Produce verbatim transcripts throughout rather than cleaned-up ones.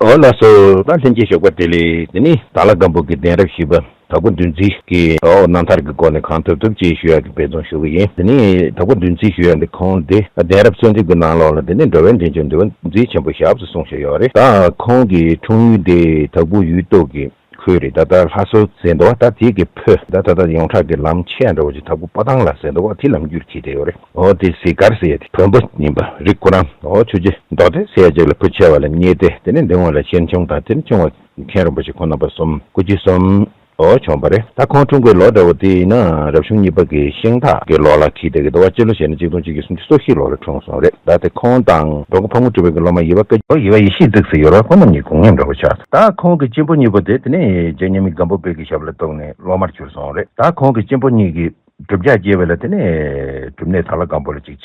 འོ་ལགས་སོ། ད་ལྷན་རྒྱས་ཞོགས་པ་བདེ་ལེགས། དེ་ནི་དྭགས་ལྷ་སྒམ་པོ་གི་གདན་རབས་བཞི་པ་དྭགས་པོ་འདུལ་འཛིན་གྱི་འོ་རྣམ་ཐར་གྱི་སྒོ་ནས་གང་ཐུབ་ཐུབ་ཅིག་ཞུ་ཡག་གི་འབད་བརྩོན་ཞུ་གི་ཡིན། དེ་ནི་དྭགས་པོ་འདུལ་འཛིན་ཞུ་ཡག་འདི་ཁོང་འདི་གདན་རབས་གསོལ་འདེབས་ཀྱི་ནང་ལོགས་ལ་དེ་ནི་འགྲོ་བའི་འདྲེན་བྱེད་འདུལ་བ་འཛིན་ཆེན་པོ་ཞབས་སུ་གསུངས་བཞག་ཡོད་རེད། ད་ཁོང་གི་འཁྲུངས་ཡུལ་དེ་དྭགས་པོ་ཡུལ་སྟོད་ཀྱི་ཁུལ་རེད། ད་ལྟ་ལྷ་གསོལ་ཟེར་འདུག་ད་དེ་གི་ཕུ་ད་ད་ལྟ་ཡོངས་གྲགས་ཀྱི་ལམ་ཆེ་འདྲ་བོ་ཅིག་དྭགས་པོ་པ་ཐང་ལ་ཟེར་འདུག་དེ་ལམ་རྒྱུད་ཁྱེར་བསྡད་ཡོད་རེད། འོ་དེ་ཟི་དཀར་ཟེར་ཡ་དེ་བོན་པོ་ཡིན་པ་རི་ཁོ་རང་འོ་ཆོས་རྗེ་མདོ་སྡེ་ཟེར་ཡ་ཅིག་ལ་ཕུ་ཆེ་བ་ལ་བསྙེས་ཏེ། དེ་ནས་འདི་སྔོན་ལ་ཤེར་ཕྱུང་དང་དེ་ནས་ཆུང་བ་མཁན་རིན་པོ་ཆེ་ཁོང་རྣམ་པ་གསུམ་སྐུ་མཆེད་གསུམ་འོ་བྱོན་པ་རེད། ད་ཁོང་འཁྲུངས་པའི་ལོ་འདྲ་བོ་དེ་ཡིན་ན་རབ་བྱུང་གཉིས་པ་གི་ཤིང་སྟག་གི་ལོ་ལ་འཁེལ་བསྡད་ཀྱི་འདུག་བ། སྤྱི་ལོ་བྱས་ན་གཅིག་སྟོང་གཅིག་བརྒྱ་སུམ་ཅུ་སོ་བཞི་ལོ་ལ་འཁྲུངས་སོང་རེད། ད་དེ་ཁོང་དང་འགྲོ་མགོན་ཕག་མོ་གྲུ་པའི་གི་སློབ་མ་ཡེ་བ་ཀ་ཡེ་བ་ཡེ་ཤེས་ཙིག་ཟེར་ཡོད་རེད། ཁོང་རྣམ་གཉིས་དགོངས་མཉམ་འདྲ་བོ་ཆགས། ད་ཁོང་གི་གཅེན་པོ་གཉིས་པོ་དེ་དེ་ནས་རྗེ་མཉམ་མེད་སྒམ་པོ་པའི་གི་ཞབས་ལ་གཏུགས་ནས་སློབ་མར་གྱུར་སོང་རེད། ད་ཁོང་གི་གཅེན་པོ་གཉིས་ཀྱིས་སྒྲུབ་ཆ་རྒྱས་པ་ལ་དེ་ནས་སྒྲུབ་གནས་དྭགས་ལྷ་སྒམ་པོ་ལ་ཅིག་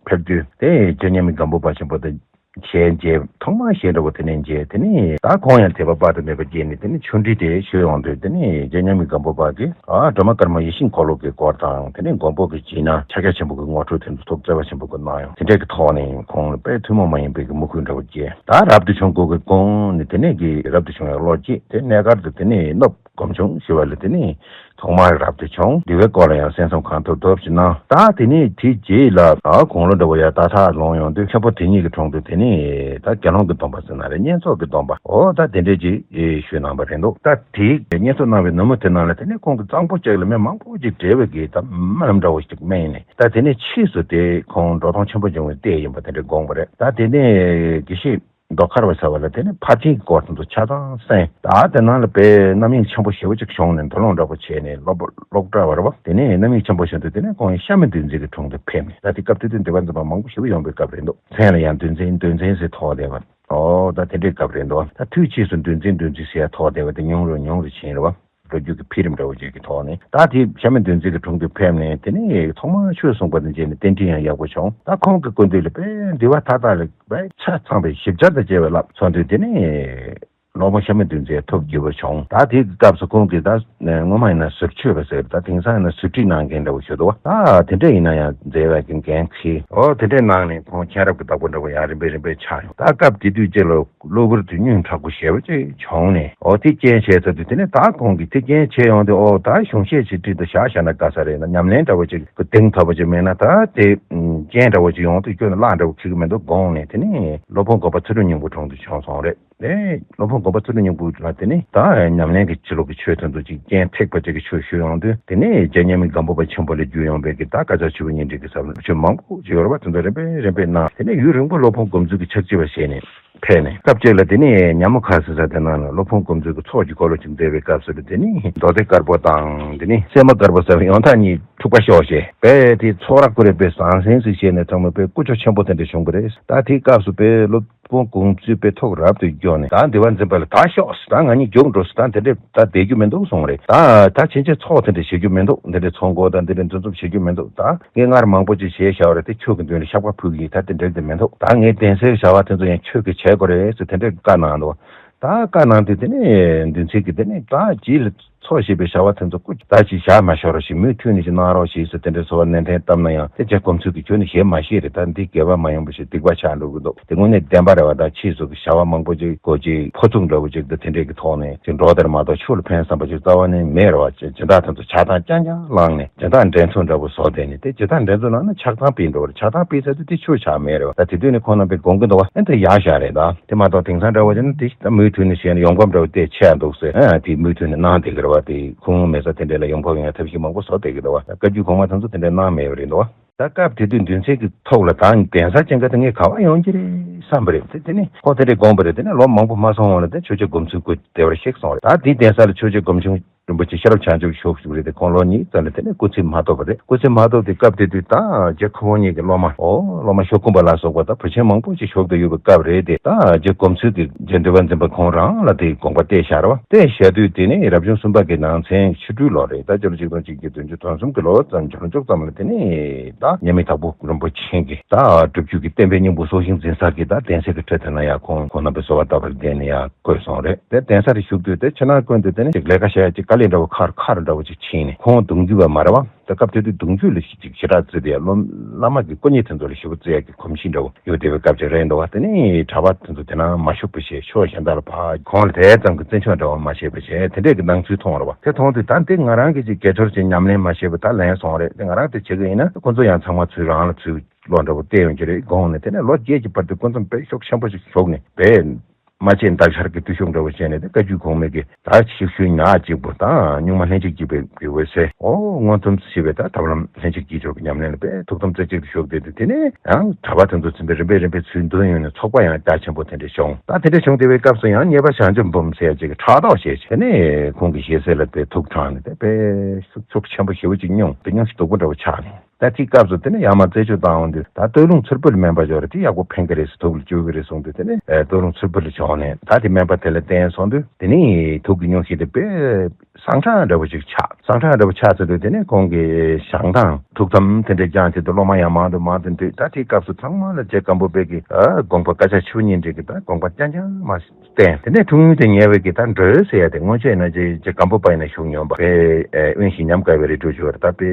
ཕེབས་དུས་དེ་རྗེ་མཉམ་མེད་སྒམ་པོ་པ་ཆེན་པོ་དེ་ཞལ་མཇལ། ཐོག་མར་ཞལ་འདྲ་བོ་དེ་ནས་མཇལ། དེ་ནས་ད་ཁོང་ཡང་དད་པ་དཔག་ཏུ་མེད་པ་སྐྱེས་ནས་དེ་ནས་ཆོས་འབྲེལ་དེ་ཞུ་ཡོང་དུས་དེ་ནས་རྗེ་མཉམ་མེད་སྒམ་པོ་པ་གིས་ཨ་སྒྲོལ་མ་དཀར་མོ་ཡིད་བཞིན་འཁོར་ལོ་གི་སྐོར་དང་དེ་ནས་མགོན་པོ་གི་སྦྱིན་བདག་ཕྱག་རྒྱ་ཆེན་པོ་གི་ངོ་སྤྲོད་དེ་ཚོ་ཐུགས་བརྩེ་བ་ཆེན་པོ་གིས་གནང་ཡོང་། དེ་འདྲ་གི་ཐོག་ནས་ཁོང་ལ་དཔེ་ཐུན་མོང་མ་ཡིན་པའི་གི་མོས་གུས་འདྲ་བོ་སྐྱེས། ད་རབ་ཏུ་བྱུང་དགོས་ཀྱི་དགོངས་ནས་དེ་ནས་གི་རབ་ཏུ་བྱུང་བའི་བློ་སྐྱེས། དེ་གནས་སྐབས་དུ་དེ་ནས་སྣོད་སྒོམ་བྱུང་ཞུ་བ་ལ་དེ་ནས་ཐོག་མར་རབ་ཏུ་བྱུང་། འདུལ་བའི་སྐོར་ལ་ཡང་གསན་བསམ་གང་ཐུབ་ཐུབ་ཅིག་གནང་། ད་དེ་ནས་དེའི་རྗེས་ལ་ད་དགུང་ལོ་འདྲ་བོ་ཡར་ད་ཐག་ལོངས་ཡོང་དུས་མཁན་པོ་དེ་ཉིད་ཀྱི་དྲུང་དུ་དེ་ནས་ད་དགེ་སློང་གི་སྡོམ་པ་ཟེར་ན་རེད། བསྙེན་རྫོགས་ཀྱི་སྡོམ་པ་འོ་ད་དེ་འདྲས་ཅིག་ཞུས་གནང་བ་རེད་འདུག་ད་དེའི་བསྙེན་རྫོགས་གནང་བའི་ནུབ་མོ་དེ་ནང་ལ་དེ་ནས་ཁོང་གི་གཙང་པོ་གཅིག་ལ་མི་མང་པོ་ཅིག་བསྒྲལ་བའི་གི་ད་སྨོན་ལམ་འདྲ་བོ་ཞིག་སྨིན་ནས། ད་དེ་ནས་ཕྱིས་སུ་དེ་ཁོང་འགྲོ་སྟངས་ཆེན་པོ་འབྱུང་བའི་ལྟས་ཡིན་པ་དེ་འདྲས་དགོངས་པ་རེད། ད་དེ་ནས་དགེ་བཤེས་མདོ་མཁར་བ་ཟེར་བ་ལ་དེ་ནས་ཕར་ཕྱིན་གྱི་སྐོར་དེ་ཚོ་ཆ་ཚང་གསན། ད་དེ་ནང་ལ་དཔེ་རྣམ་གཡེང་ཆེན་པོ་ཞེ་པོ་ཅིག་བྱུང་ནས་འདུ་ལོང་འདྲ་པོ་བྱས་ནས་སློབ་སློབ་གྲྭ་བར་བ་དེ་ནས་རྣམ་གཡེང་ཆེན་པོ་བྱུང་དུས་དེ་ནས་ཁོང་ཤ་མེད་འདུལ་འཛིན་གྱི་དྲུང་དུ་ཕེབས་ནས། ད་དེ་སྐབས་དེ་དུས་འདུལ་བ་འཛིན་པ་མང་པོ་ཞེ་པོ་ཡོང་པའི་སྐབས་རེད་འདུག་མཚན་ལ་ཡང་འདུལ་འཛིན་འདུལ་འཛིན་ཟེར་ཐོགས་བསྡད་པ། ཨོ་ད་དེ་འདྲའི་སྐབས་རེད་འདུག་ད་དུས་ཕྱིས་སུ་འདུལ་འཛིན་འདུལ་འཛིན་ཟེར་ཐོགས་བསྡད་པ་དེ་ཉུང་རུ་ཉུང་རུ་ཕྱིན་རེད་བ། ལོ་རྒྱུས་ཀྱི་འཕེལ་རིམ་འདྲ་བོ་ཅིག་གི་ཐོག་ནས་ད་དེ་ཤ་མེད་འདུལ་འཛིན་གྱི་དྲུང་དུ་ཕེབས་ནས་དེ་ནས་ཐོག་མར་ཆོས་གསུངས་པ་དང་བཅས་ནས་རྟེན་འབྲེལ་ཡང་ཡག་པོ་བྱུང་། ད་ཁོང་གི་སྐུ་མདུན་ལ་དཔེ་འདུལ་བ་མཐའ་དག་ལ་དཔེ་ཆ་ཚང་བའི་ཞིབ་ཆ་དང་བཅས་པའི་བསླབ་ཚོགས་འདུས་དེ་ནས་སློབ་དཔོན་ཤ་མེད་འདུལ་འཛིན་ཐུགས་དགྱེས་པོ་བྱུང་། ད་དེ་གི་སྐབས་སུ་ཁོང་གིས་ད་སྔོན་མ་ཡིན་ན་ཟུར་མཆོད་པ་ཟེར། ད་དེང་སང་ཡིན་ན་ཟུར་ཁྲིད་གནང་མཁན་འདྲ་བོ་ཞིག་འདུག་ད་དེ་འདྲ་ཡིན་ན་ཡང་མཛད་པའི་འགན་འཁྱེར། ཨོ་དེ་འདྲ་གནང་ནས་ཁོང་མཁྱེན་རབ་ཀྱི་བདག་པོ་འདྲ་བོ་ཡང་རིམ་པས་རིམ་པས་ཆགས་ཡོང་། ད་སྐབས་དེ་དུས་ཅིག་ལ། གློ་བུར་དུ་སྙུང་དྲག་པོ་ཞེ་པོ་ཅིག་བྱུང་ནས། ཨོ་དེ་རྐྱེན་བྱས་ཚར་དུས་དེ་ནས་ད་ཁོང་གིས་དེ་རྐྱེན་བྱས་ཡོང་དུས་ཨོ་ད་གཞུང་བཤད་ཅིག་ཁྲིད་དུ་བཞག་བཞག་ན་དགའ་ས་རེད། ན་ཉམས་ལེན་འདྲ་བོ་ཅིག་གི་གདེང་ཐོབ་པ་ཅིག་མེད་ན་ད་དེ་རྐྱེན་འདྲ་བོ་ཅིག་ཡོང་དུས་སྐྱོན་ནི་བརླག་འདྲ་བོ་ཁེགས་ཀྱི་མི་འདུག་དགོངས་ནས་དེ་ནས་སློབ་དཔོན་དགོན་པ་ཚུལ་ཁྲིམས་སྙིང་པོའི་དྲུང་དུ་བྱོན་སོང་རེད། དེ་སློབ་དཔོན་དགོན་པ་ཚུལ་ཁྲིམས་སྙིང་པོ་ལ་དེ་ནས་ད་ཉམས་ལེན་གྱི་ཕྱི་ལོགས་ཀྱི་ཆོས་དོན་དུ་ཅིག་རྐྱེན་ཐེག་པ་ཅིག་གི་ཆོས་ཞུ་ཡོང་དུས་དེ་ནས་རྗེ་མཉམ་མེད་སྒམ་པོ་པ་ཆེན་པོ་ལས་བརྒྱུད་ཡོང་བའི་གི་ད་བཀའ་ཕྱག་ཆུ་བོ་གཉིས་འདྲེས་ཀྱི་ཟབ་ལམ་ཆོས་མང་པོ་ཅིག་ཡོད་རེད་བ། དེ་ཚོ་རིམ་པས་རིམ་པས་གནང་། དེ་ནས་ཡུན་རིང་པོ་སློབ་དཔོན་དགོངས་མཛོད་ཀྱི་ཕྱག་ཕྱི་བ་བྱས་ནས། ཕེབས་ནས་སྐབས་གཅིག་ལ་དེ་ནས་ཉ་མོ་ཁ་ཟེར་ས་དེ་ནང་ལ་སློབ་དཔོན་དགོངས་མཛོད་ཀྱི་ཚོགས་ཀྱི་འཁོར་ལོ་ཅིག་མཛད་པའི་སྐབས་སུ་དེ་ནས་མདོ་སྡེ་དཀར་པོ་དང་དེ་ནས་སད་མ་དཀར་པོ་ཟེར་བའི་ཡང་དག་གཉིས་འཁྲུག་པ་ཤོག་ཞེས་པས། དེ་ཚོགས་ར་བསྐུར་བའི་ཟང་ཟིང་ཟིག་བྱས་ནས་ཚང་མ་པས་ཀུ་ཅོ་ཆེན་པོ་དེ་འདྲ་བྱུང་གི་རེད། ད་དེའི་སྐབས་སུ་པས་སློབ་དཔོན་དགོངས་མཛོད་པས་ཐུགས་རབ་ཏུ་སྐྱོ་ནས་ད་འདི་བ་འཛིན་པ་ལ་ད་ཤོག་ད་ང་གཉིས་རྒྱུགས་འགྲོ་ད་དེ་འདྲས་ད་བསྡད་རྒྱུ་མི་འདུག་གསུངས་རེད། ད་ད་ཕྱིན་ཆད་ཚོགས་དེ་འདྲ་བྱེད་རྒྱུ་མི་འདུག་འདི་འདྲའི་ཚོགས་འཁོར་དང་འདི་འདྲའི་འདུ་འཛོམས་བྱེད་རྒྱུ་མི་འདུག་ད་ངས་སྔར་མང་པོ་ཅིག་བྱས་བཞག་པ་རེད། དེ་ཆོས་ཀྱི་མདུན་ལ་བཤགས་པ་ཕུལ་གྱི་ཡིན། ད་དེ་འདྲ་དེ་མི་འདུག་ད་ངས་གདན་སའི་བྱ་བ་དེ་ཚོ་ཡང་ཁྱོད་ཀྱིས་བྱེད་དགོས་རེད་ཟེར་དེ་འདྲའི་བཀའ་གནང་འདུག་ད་བཀའ་གནང་དུས་དེ་ནས་འདུལ་འཛིན་གྱིས་དེ་ནས་ད་རྗེས་ལ་ཚོགས་ཞེས་པའི་བྱ་བ་དེ་ཚོ་སྐུ་ད་ཅིག་བཞག་མ་ཤོར་རོགས་ཞེས་མུ་མཐུད་ནས་ཅིག་གནང་རོགས་ཞེས་ཟེར་དེ་འདྲའི་ཚོར་བ་ནན་ཏན་བཏབ་ན་ཡང་དེ་རྗེ་སྒོམ་ཚུལ་གྱིས་ཁྱོད་ནི་ཞེ་མ་ཤེས་རེད། ད་འདི་དགེ་བ་མ་ཡིན་པ་ཞིག་སྡིག་པ་ཆགས་འགྲོ་གི་འདུག་དེ་དངོས་གནས་བདེན་པ་རེད་བ། ད་ཕྱིས་སུ་གི་བྱ་བ་མང་པོ་ཅིག་གོ་ཅིག་ཕོ་ཚུགས་འདྲ་བོ་ཅིག་ད་དེ་འདྲའི་གི་ཐོག་ནས་ཅིག་འགྲོ་དེར་མ་གཏོགས་ཆོས་ལ་ཕན་བསམ་པ་ཅིག་རྩ་བ་ནས་མེད་རེད་བ། ཅིག་སྦྱིན་བདག་དེ་ཚོ་ཆགས་སྡང་རྐྱང་རྐྱང་བསླངས་ནས་སྦྱིན་བདག་འགྲན་ཚོགས་འདྲ་བོ་བཟོ་བསྡད་ནས་དེ་སྦྱིན་བདག་འགྲན་ཚོགས་ནང་ན་ཆགས་སྡང་སྤེལ་འགྲོ་བ་རེད། ཆགས་སྡང་སྤེལ་ཚར་དུས་དེ་ཆོས་ཆགས་མེད་རེད་བ། ད་དེ་དུས་ནས་ཁོང་རྣམ་པས་དགོངས་ཀྱི་འདུག་བ། ཨེ་ད་ཡག་ཤག་རེད། ད་དེ་མ་གཏོགས་དེང་སང་འདྲ་བོ་ཅིག་ན་དེ་ད་མུ་མཐུད་ནས་བྱས་ན་ཡོང་འབབ་འདྲ་བོ་དེ་ཆེ་ཡ་འདུག་ཟེར། ཨ་དེ་མུ་མཐུད་ནས་གནང་བསྡད་ཀྱི་རེད་བ། དེ་ཁུངས་ལུང་མེད་ས་དེ་འདྲ་ལ་ཡོང་འབབ་ཡོང་ཡ་ཐབས་ཤེས་མང་པོ་བཟོ་བསྡད་ཀྱི་འདུག་བ། བཀའ་བརྒྱུད་གོང་མ་དེ་ཚོ་དེ་འདྲ་གནང་མེད་པ་རེད་འདུག་བ། ད་སྐབས་དེ་དུས་འདུལ་འཛིན་གྱི་ཐུགས་ལ་ད་གདན་ས་ཅན་ག་དེ་ངས་ག་བ་ཡོང་གི་རེད་བསམ་པ་རེད། དེ་དེ་ནས་ཁོ་དེ་འདྲས་དགོངས་པ་རེད། དེ་ནས་ལོ་མང་པོ་མ་སོང་བ་ལ་དེ་ཆོས་རྗེ་སྒོམ་ཚུལ་སྐུ་བདེ་བར་གཤེགས་སོང་རེད། ད་དེའི་གདན་ས་ལ་ཆོས་རྗེ་སྒོམ་ཆུང་རིན་པོ་ཆེ་ཤེས་རབ་བྱང་ཆུབ་བཞུགས་བཞུགས་རེད། དེ་ཁོང་ལོ་གཉིས་ཙམ་ལ་དེ་ནས་སྐུ་ཚེ་མ་ཐོབ་པ་རེད། སྐུ་ཚེ་མ་ཐོབ་དེ་སྐབས་དེ་དུས་ད་རྗེ་ཁོ་བོ་གཉིས་ཀྱི་སློབ་མ་ཨོ་སློབ་མ་ཤོ་ཀུན་པ་ལ་སོགས་པ་ད་བུ་ཆེན་མང་པོ་ཞིག་བཞུགས་བསྡད་ཡོད་པའི་སྐབས་རེད་དེ། ད་རྗེ་སྒོམ་ཚུལ་གྱིས་རྗེ་འདུལ་བ་འཛིན་པ་ཁོང་རང་ལ་དེ་དགོངས་པ་གཏད་བཞག་རེད་བ། གཏད་བཞག་དུས་དེ་ནས་རབ་བྱུང་གསུམ་པ་གི་ནང་ཚན་ཆུ་སྦྲུལ་ལོ་རེད། ད་སྤྱི་ལོ་ཆིག་སྟོང་གཅིག་བརྒྱ་བདུན་ཅུ་དོན་གསུམ་གྱི་ལོ་ཙམ་གྱི་ལོ་མཇུག་ཙམ་ལ་དེ་ནས་ད་མཉམ་མེད་དྭགས་པོ་རིན་པོ་ཆེ་གིས་ད་སྒྲུབ་བརྒྱུད་ཀྱི་བསྟན་པའི་སྙིང་པོ་སྲོག་ཤིང་འཛིན་ས་གི་ད་གདན་སའི་གི་ཁྲོད་དེ་ན་ཡང་ཁོང་ཁོང་རྣམ་པའི་གསོལ་བ་བཏབ་པར་བརྟེན་ནས་ཡང་བསྐོས་སོང་རེད། དེ་གདན་ས་རེ་བཞུགས་དུས་དེ་ཕྱི་ནང་ཀུན་ཏུ་དེ་ནས་ཅིག་ལས་ཀ་བྱེད་ཡ་ཅིག་དཀའ་ དེ་འདྲ་བོ་ཁར་ཁར་འདྲ་བོ་ཅིག་ཕྱིན་ནས་ཁོང་གདུང་རྒྱུད་པ་མ་རེད་བ། ད་སྐབས་དེ་དུས་གདུང་རྒྱུད་ལ་ཞེ་དྲག་བརྩི་དེ་ཡ་སློབ་བླ་མ་གི་དཀོན་གཉེར་དེ་ཚོ་ལ་ཞེ་པོ་བརྩི་ཡ་གི་གོམས་གཤིས་འདྲ་བོ་ཡོད་བསྡད་པའི་སྐབས་ཅིག་རེད་འདུག་བ། དེ་ནས་གྲྭ་པ་དེ་ཚོ་དེ་ན་མ་ཞུགས་པ་བྱས། ཕྱོགས་གཞན་དག་ལ་ཕར་ཁོང་ལ་དེ་ཙམ་གྱི་བརྩི་འཇོག་འདྲ་བོ་མ་བྱས་པ་བྱས། དེ་འདྲས་ཀྱི་སྣང་ཚུལ་མཐོང་བ་རེད་བ། དེ་མཐོང་དུས་ད་འདི་ང་རང་གིས་ཅིག་དགེ་ཚོར་ཅིག་ཉམས་ལེན་མ་བྱས་པ་ད་ལན་སོང་རེད། དེ་ང་རང་དེ་བྱེད་ཀྱི་ཡིན་ན་ཁོ་ཚོ་ཡང་ཚང་མ་ཚུར་རང་ལ་ཚུར་བློ་འདྲ་བོ་གཏད་ཡོང་གི་རེད་དགོངས་ནས། དེ་ནས་ལོ་བརྒྱད་ཀྱི་བར་དུ་ཀུན་མཚམས་དཔེ་ཤུགས་ཆེན་པོ་ཞིག་ཞུགས་ནས་དཔེ་མ་བྱས་འདག་ཤར་གྱི་བརྟུལ་ཞུགས་འདྲ་བོ་བྱས་ནས། དེ་བཀའ་བརྒྱུད་གོང་མའི་གི་ད་ཞིག་ཤུལ་ཉག་གཅིག་པུ་དང་སྨྱུག་མ་ལྷན་ཅིག་སྐྱེས་པའི་གི་འོད་ཟེར། ཨོ་མངོན་སུམ་ཞེས་པའི་ད་ཐབས་ལམ་ལྷན་ཅིག་སྐྱེས་སྦྱོར་གྱི་ཉམས་ལེན་ལ་དཔེ་ཐུགས་དམ་རྩེ་གཅིག་ཏུ་ཞུགས་བསྡད་དུས། དེ་ནས་ཡང་གྲྭ་པ་དེ་ཚོ་ཚུར་འདོན་རིམ་པས་རིམ་པས་ཚུར་འདོན་ཡོང་ནས་ཚོགས་པ་ཡང་རྒྱ་ཆེན་པོ་དེ་འདྲ་བྱུང་། ད་དེ་འདྲ་བྱུང་བསྡད་པའི་སྐབས་སུ་ཡང་གཉེར་པ་བྱང་ཆུབ་འབུམ་ཟེར་ཡ་ཅིག་གིས་ཕྲག་དོག་བྱས་བྱས། དེ་ནས་ཁོང་གི་ཞལ་ཟས་ལ་དཔེ་ཐུགས་དྲངས་ནས་དེ་དཔེ་ཤུགས་ཤུགས་ཆེན་པོ་ཞེ་པོ་ཅིག་མྱོང་། དེ་མྱོང་ཞིག་སྡུག་པོ་འདྲ་བོ་ཆགས་ནས། ད་དེའི་སྐབས་སུ་དེ་ནས་ཡར་མར་རྩད་གཅོད་བཏང་ཡོང་དུས། ད་སྟོད་ལུང་མཚུར་ཕུ་ལ་སྨན་པ་འབྱོར་རེད། དེ་ཡག་པོ་ཕན་གི་རེད་ཟེར། ཐུགས་ལ་བཅུག་གི་རེད་གསུངས་དུས། དེ་ནས་ཨེ་སྟོད་ལུང་མཚུར་ཕུ་ལ་བྱོན་ནས་ད་དེ་སྨན་པ་དེ་ལ་བསྟེན་སོང་དུས། དེ་ནས་ཐུགས་ཀྱི་སྙུང་གཞི་དེ་དཔེ་སངས་དྲག་འདྲ་བོ་ཅིག་ཆགས། སངས་དྲག་འདྲ་བོ་ཆགས་ཚར་དུས། དེ་ནས་ཁོང་གིས་ཞང་དང་ཐུགས་དམ་དེ་འདྲ་བསྐྱངས་བྱས་ཏེ་སློབ་མ་ཡང་མང་དུ་མང་དུ་འདུས། ད་དེའི་སྐབས་སུ་ཚང་མ་ལ་རྗེ་སྒམ་པོ་པའི་གི་ཨ་དགོངས་པ་བཀའ་རྒྱ་ཆོས་ཉིད་འབྲེལ་གྱི་ད་དགོངས་པ་རྐྱང་རྐྱང་མ་བསྟན། དེ་ནས་ཐུགས་སྨོན་དེ་ཉེ་བའི་གི་ད་འགྲོས་ཟེར་ཡ་དེ་སྔོན་ཆད་ན་རྗེ་རྗེ་སྒམ་པོ་པ་ཡིན་ན་བཞུགས་མྱོང་བ། དཔེ་དབེན་ཞིང་ཉམས་དགའ་བའི་རི་ཁྲོད་ཞུ་བར། ད་དཔེ་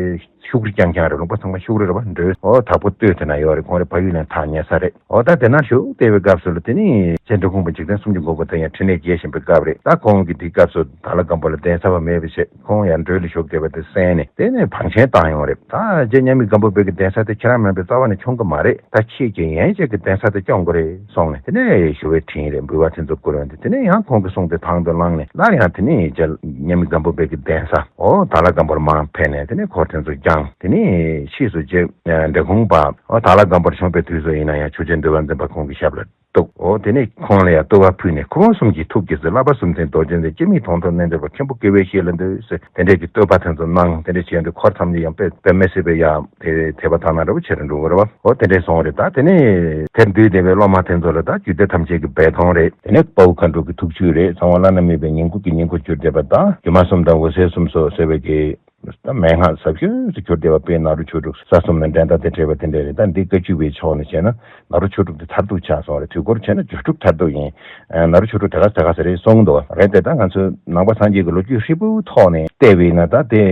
ཤུགས་རེ་རྐྱང་རྐྱང་རེད། ལུང་པ་ཚང་མ་ཤུགས་རེ་རེད་བ། འགྲོས་ཨོ་དྭགས་པོ་སྟོད་དེ་ན་ཡོད་རེད། ཁོང་རེ་ཕ་ཡུལ་ནས་ཐག་ཉེ་ས་རེད། ཨོ་ད་དེ་ན་བཞུགས་བསྡད་པའི་སྐབས་སུ་ལ། དེ་ནས་རྗེ་འབྲི་གུང་པ་འཇིག་རྟེན་སུམ་ཅུ་འགོག་པ་དེ་ཡང་ཕྲིན་ལས་རྒྱས་བཞིན་པའི་སྐབས་རེད། ད་ཁོང་གིས་དེའི་སྐབས་སུ་དྭགས་ལྷ་སྒམ་པོ་ལ་གདན་ས་བ་མེད་པ་བྱས། ཁོང་ཡང་འགྲོས་ལ་ཞུགས་བསྡད་པ་དེ་གསན་ནས། དེ་ནས་བང་ཆེན་བཏང་ཡོང་རེད། ད་རྗེ་མཉམ་མེད་སྒམ་པོ་པའི་གི་གདན་ས་དེ་ཁྱེད་རང་མིན་པའི་རྩ་བ་ནས་ཆུང་གི་མ་རེད། ད་ཁྱེད་ཀྱིས་ཡན་ཆད་ཀྱི་གདན་ས་དེ་སྐྱོང་དགོས་རེད་གསུངས་ནས། དེ་ནས་ཞུ་བའི་དྲིན་རེད། འབུལ་བ་དེ་ཚོ་བསྐུར་ཡོང་དུས། དེ་ནས་ཡང་ཁོང་གི་གསུང་དེ་དང་དུ་བླངས་ནས། སླར་ཡང་དེ་ནས་རྗེ་མཉམ་མེད་སྒམ་པོ་པའི་གི་གདན་ས་ཨོ་དྭགས་ལྷ་སྒམ་པོར་མར་ཕེབས་ནས། དེ་ནས་འཁོར་དེ་ཚོ་བསྐྱངས། དེ་ནས་ཕྱིས་སུ་རྗེ་འབྲི་གུང་པ་ཨོ་དྭགས་ལྷ་སྒམ་པོར་བྱོན་པའི་དུས་སུ་ཡིན་ན་ཡང་ཆོས་རྗེ་འདུལ་བ་འཛིན་པ་ཁོང་གི་ཞབས་ལ་གཏུགས། ཨོ་དེ་ནས་ཁོང་ལ་ཡང་བསྟོད་པ་ཕུལ་ནས། ཁོ་བོ་གསུམ་གྱི་ཐུགས་ཀྱི་ཟེར། བསླབ་པ་གསུམ་ལྡན་རྡོ་རྗེ་འཛིན། སྤྱན་མིག་མཐོང་ཐོས་རྣལ་འབྱོར་པ། མཁན་པོ་དགེ་བའི་བཤེས་ལ་འདུད་ཟེར། དེ་འདྲས་ཀྱི་བསྟོད་པ་དེ་ཚོ་གནང་། དེ་འདྲས་བྱས་ཏེ་འཁོར་ཐམས་ཅད་ཡང་དཔེ་དཔེ་མི་སྲིད་པའི་ཡང་དེ་དད་པ་དག་སྣང་འདྲ་བོ་ཆེ་རུ་འགྲོ་གི་རེད་བ། ཨོ་དེ་འདྲས་སོང་རེད། ད་དེ་ནས་དེར་འདུས་བསྡད་པའི་སློབ་མ་དེ་ཚོ་ལ་ད་རྒྱུད་སྡེ་ཐམས་ཅད་ཀྱི་སྦས་དོན་རེད། དེ་ནས་དཔའ་བོ་མཁའ་འགྲོ་གི་ཐུགས་བཅུད་རེད། གསང་བ་བླ་ན་མེད་པའི་ཉིང་ཁུ་གི་སྙིང་པོར་གྱུར་བསྡད་པ་དང་། སྒྱུ་མ་གསུམ་དང་འོད་ཟེར་གསུམ་སོགས་ཟེར་བའི་གི་ད་མན་ངག་ཟབ་ཤོས་སུ་གྱུར་བསྡད་པ། དཔལ་ནཱ་རོ་ཆོས་དྲུག་ས་གསུམ་ན་འགྲན་ཟླ་དང་བྲལ་བ་དེ་འདྲ་རེད། ད་འདི་བཀའ་བརྒྱུད་པའི་ཕྱོགས་ནས་བྱས་ན་ནཱ་རོ་ཆོས་དྲུག་དེ་མཐར་ཐུག་ཆགས་སོང་རེད། དུས་འཁོར་བྱས་ན་སྒྱུ་དྲུག་མཐར་ཐུག་ཡིན། ནཱ་རོ་ཆོས་དྲུག་ད་ག་ད་ག་ཟེ་རེད་གསུངས་འདུག་བ། རེད་དེ། ད་ང་ཚོའི་ནང་པ་སངས་རྒྱས་ཀྱི་ལོ་རྒྱུས་ཧྲིལ་པོའི་ཐོག་ནས་བལྟས་པ་ཡིན་ན། ད་དེ་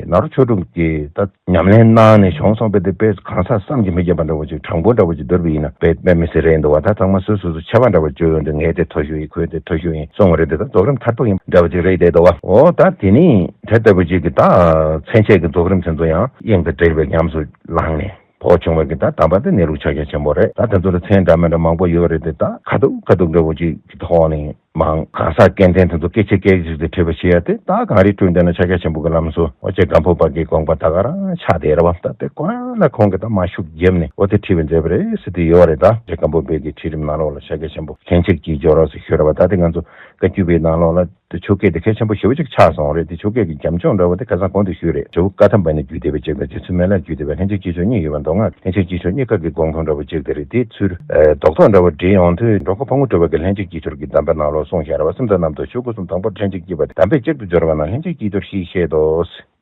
ནཱ་རོ་ཆོས་དྲུག་གི་ད་ཉམས་ལེན་གནང་ནས་བྱུང་སོང་བས། དེ་དཔེ་གང་ཟག་བསམ་གྱིས་མི་ཁྱབ་པ་འདྲ་བོ་ཅིག་དྲང་པོ་འདྲ་བོ་ཅིག་བསྡུར་བ་ཡིན་ན་དཔེ་དཔེ་མི་སྲིད་རེད་འདུག་བ། ད་ཚང་མ་སོ་སོ་སོ་ཆད་པ་འདྲ་བོ་བཅོས་ཡོང་དུས། ངས་དེ་མཐོ་ཤོས་ཡིན། ཁོས་དེ་མཐོ་ཤོས་ཡིན་གསུངས་པ་རེད་དེ། ད་རྫོགས་རིམ་མཐར་ཐུག་ཡིན་འདྲ་བོ་ཅིག་རེད་བསྡད་འདུག་བ། འོ་ད་དེ་ནི་དེ་ལྟ་བུ་ཅིག་གི་ད་མཚན་བཅས་ཀྱི་རྫོགས་རིམ་དེ་ཚོ་ཡང་དབྱིངས་དང་བྲལ་བའི་ཉམས་སུ་བླངས་ནས་བོགས་ཆུང་བའི་གི་ད་དམ་པ་དེ་གནས་ལུགས་ཕྱག་རྒྱ་ཆེན་པོ་རེད། ད་དེ་ཚོ་ལ་མཚན་འདྲ་མི་འདྲ་མང་པོ་ཡོད་རེད་དེ། ད་ཁ་ཐུག་ཁ་ཐུག་འདྲ་བོ་ཅིག་གི་ཐོག་ནས་མང་གང་ཟག་སྐལ་ལྡན་དེ་ཚོ་སྐད་ཆ་སྐད་ཆ་ཅིག་དེ་དྲིས་པ་བྱེད་ཡ་དེ། ད་གངས་རིའི་ཁྲོད་འདི་ན་ཕྱག་རྒྱ་ཆེན་པོ་གི་ལམ་སྲོལ་ཨོ་རྗེ་སྒམ་པོ་པ་གི་དགོངས་པ་ད་ག་རང་ཆགས་བསྡད་རེད་བ། ད་དེ་གང་ལ་ཁོང་གིས་ད་མར་ཤུགས་བརྒྱབ་ནས་ཨོ་དེ་ཁྲིད་པ་མཛད་པ་རེད་ཟེར་དེ་ཡོད་རེད། ད་རྗེ་སྒམ་པོ་པའི་གི་ཁྲིད་རིམ་ནང་ལོགས་ལ་ཕྱག་རྒྱ་ཆེན་པོ་ལྷན་ཅིག་སྐྱེས་སྦྱོར་ཟེར་ཞུ་རེད་བ། ད་དེ་ང་ཚོ་བཀའ་བརྒྱུད་པའི་ནང་ལོགས་ལ་དེ་ཆོས་སྐད་དེ་གལ་ཆེན་པོ་ཞེ་པོ་ཅིག་ཆགས་སོང་རེད། དེ་ཆོས་སྐད་ཀྱི་རྒྱབ་ལྗོངས་འདྲ་བོ་དེ་ཁ་སང་གོང་དུ་ཞུས་རེད། རྒྱལ་པོ་བཀའ་ཐམ་པ་ནས་བརྒྱུད་བསྡད་པའི་ཅིག་དང་། རྗེ་བཙུན་མི་ལས་བརྒྱུད་བསྡད་པའི་ལྷན་ཅིག་སྐྱེས་སྦྱོར་གཉིས་ཡོད་པ། མདོ་སྔགས་ལྷན་ཅིག་སྐྱེས་སྦྱོར་གཉིས་ཀ་གི་དགོངས་དོན་འདྲ་བོ་ཅིག་དེ་རེད། དེའི་ཚུལ་ཨེ་རྡོག་རྡོག་འདྲ་བོ་བྲིས་ཡོང་དུས། འགྲོ་མགོན་ཕག་མོ་གྲུ་པ་གི་ལྷན་ཅིག་སྐྱེས་སྦྱོར་གྱི་གདམས་པའི་ནང་ལོགས་གསུངས་བཞག་རེད་བ། སེམས་ཙམ་རྣམ་རྟོག་ཆོས་སྐུ་གསུམ་དང་པོར་ལྷན་ཅིག་སྐྱེས་པ་དེ། གདམས་པས་གཅིག་ཏུ་སྦྱོར་བ་ན་ལྷན་ཅིག་སྐྱེས་སྦྱོར་ཞེས་བཤད་དོ།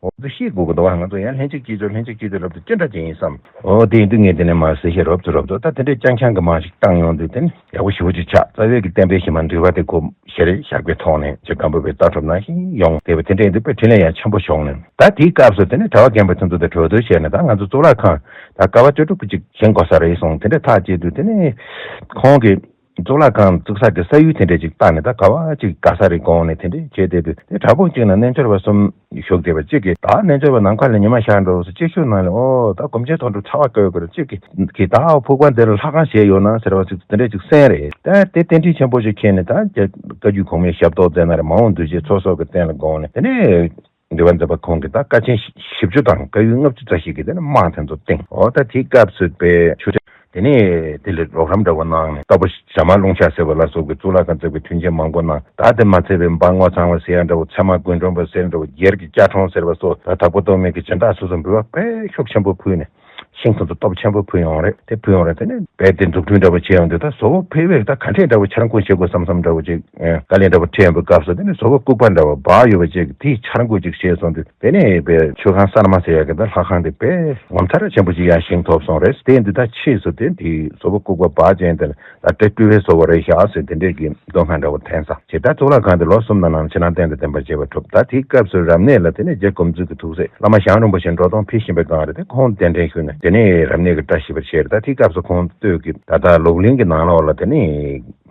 འོ་འདི་ཤེས་དགོས་ཀྱི་འདུག་བ། ང་ཚོ་ཡང་ལྷན་ཅིག་སྐྱེས་སྦྱོར་ལྷན་ཅིག་སྐྱེས་སྦྱོར་ལབ་དུས་ཅི་འདྲ་ཅིག་ཡིན་བསམ། འོ་དེ་ཡིན་དུས་ངས་དེ་ནས་མར་གསལ་བཤད་རོབ་ཙམ་རོབ་ཙམ། ད་དེ་འདྲའི་རྐྱང་རྐྱང་གི་མར་ཞིག་བཏང་ཡོང་དུས་དེ་ནི་ཡག་པོ་ཞེ་པོ་ཅིག་ཆགས། རྩ་བའི་གི་བསྟན་པའི་གཞི་མ་འདུས་པ་དེ་ཁོ་ཞལ་ཞགས་པའི་ཐོག་ནས་རྗེ་སྒམ་པོ་པའི་ལྟ་གྲུབ་ནང་བཞིན་ཡོང་བསྡད་པ་དེ་འདྲ་ཡིན་དུས་དཔེ་འཕྲིན་ལས་ཡང་ཆེན་པོ་བྱུང་ནས། ད་དེའི་སྐབས་སུ་དེ་ནི་གྲྭ་པ་རྒན་པ་དེ་ཚོ་དང་གྲོས་བསྡུར་བྱས་ནས། ད་ང་ཚོ་གཙུག་ལག་ཁང་ད་དཀའ་བ་སྤྱོད་གྲུབ་ཀྱི་ཅིག་བཞེངས་དགོས་ས་རེད་གསུངས། དེ་འདྲ་ཐག་བཅད་དུས་དེ་ནི་ཁོང་གིས། གཙུག་ལག་ཁང་བཙུགས་ས་གི་ས་ཡུལ་དེ་འདྲས་ཅིག་བལྟས་ནས། ད་ག་བ་ཅིག་དགའ་ས་རེད་དགོངས་ནས་དེ་འདྲས་བྱས་བསྡད་དུས། དེ་དྲག་པོ་གཅིག་ན་རྣལ་འབྱོར་པ་གསུམ་བཞུགས་བསྡད་པ་གཅིག་གིས། ད་རྣལ་འབྱོར་པ་ནམ་མཁའ་ལ་ཉི་མ་ཤར་འགྲོ་ཟེར། གཅིག་ཤོས་ནང་ལ་ཨོ་ད་སྒོམ་ཆེན་ཐོག་འགྲོ་ཚ་བ་བཀོད་དགོས་རེད། གཅིག་གིས་གིས་ད་ཕུག་པ་འདི་ལ་ལྷ་ཁང་བྱས་ཡོད་ན་ཟེར་བ་ཅིག་དེ་འདྲས་ཅིག་གསན་རེད། ད་དེ་རྟེན་འབྲེལ་ཆེན་པོ་ཞིག་འཁྱེར་ནས། ད་བཀའ་བརྒྱུད་གོང་མའི་ཞབས་ཏོག་མཛད་ན་རེད། མ་འོངས་གདུལ་བྱའི་ཚོགས་གསོག་གི་རྟེན་ལ་དགོངས་ནས། དེ་ནས་འདུལ་བ་མཛད་པ་ཁོང་གིས་ད་དཀའ་ཆེན་བཞི་བཅུ་དང་དཀའ་ཡུལ་ལྔ་བཅུ་རྩ་བཞི་གི་དེ་ནས་རྨང་དེ་ཚོ་བཏིང་། འོ་ད་དེའི་སྐབས་སུ་པའི་ཆུ་ཚོད། དེ་ནས་དེ་ལ་རོགས་རམ་འདྲ་བོ་གནང་ནས། རྟ་ཕོ་ཞྭ་དམར་རླུང་ལྕགས་ཟེར་བ་ལ་སོགས་པའི་གཙུག་ལག་ཁང་བརྩེགས་པའི་མཐུན་རྐྱེན་མང་པོ་གནང་། ད་དེ་མ་ཚད་པའི་འབངས་ངོ་ཚ་བ་ཟེར་ཡ་འདྲ་བོ། ཚད་མ་དགོན་གྲོང་པ་ཟེར་ཡ་འདྲ་བོ། སྒེར་གྱི་སྐྱ་གྲོང་ཟེར་བ་སོགས། ད་དྭགས་པོ་སྟོད་སྨད་ཀྱི་སྦྱིན་བདག་སོ་སོ་འབུལ་བ་དཔེ་ཤུགས་ཆེན་པོ་ཕུལ་ནས། ཤིང་དེ་ཚོ་སྟོབས་ཆེན་པོ་ཕུལ་ཡོང་རེད། དེ་ཕུལ་ཡོང་རེད། དེ་ནས་རྦད་དེ་འཛུགས་སྐྲུན་འདྲ་བོ་བྱས་ཡོང་དུས་ད་བཟོ་བོ་ཕལ་བས་ད་ག་འདྲས་འདྲ་བོ་འཆར་འགོད་བྱེད་དགོས་བསམ་བསམ་འདྲ་བོ་ཅིག་ཨེ། དཀའ་ལས་འདྲ་བོ་འཕྲད་ཡོང་པའི་སྐབས་སུ་དེ་ནས་བཟོ་བོ་ལྐུགས་པ་འདྲ་བོ་འབག་ཡོད་པ་ཅིག་དེའི་འཆར་འགོད་ཅིག་བྱས་སོང་དུས། དེ་ནས་དཔེ་མཆོད་ཁང་གསར་མ་ཟེར་ཡག་གི་ད་ལྷ་ཁང་དེ་དཔེ་ངོ་མཚར་ཆེན་པོ་ཅིག་ཡང་བཞེངས་ཐུབ་སོང་རེད། དེ་ཡིན་དུས་ད་ཕྱིས་སུ་དེ་དེའི་བཟོ་བོ་ལྐུགས་པ་འབག་བྱས་དེ་ལ་ད་དེ་སྤྲུལ་པའི་བཟོ་བོ་རེད་བཞག་ཟེར་དེ་འདྲས་ཀྱི་འདོད་ཁ་འདྲ་བོ་འཐེན་ས་བྱས། ད་གཙུག་ལག་ཁང་དེ་ལོ་གསུམ་དང་ནང་ཕྱི་ནང་རྟེན་དང་ལྡན་པར་བྱས་པ་གྲུབ། ད་དེའི་སྐབས་སུ་རབ་གནས་ལ་དེ་ནས་རྗེ་དགོངས་མཛོད་ཀྱི་ཐུགས་སྲས་བླ་མ་ཞང་རིན་པོ་ཆེ་འགྲོ་དོན་ཕེབས་བཞིན་པའི་སྒང་རེད། དེ་ཁོང་གདན་འདྲེན་ཞུས་ནས་དེ་ནས་རབ་གནས་ཀྱི་བཀྲ་ཤིས་པར་བྱས་རེད། ད་དེའི་སྐབས་སུ་ཁོང་སྟོད་ཀྱི་ད་ལྟ་ལུགས་གླིང་གི་ནང་ལོགས་ལ་དེ་ནས་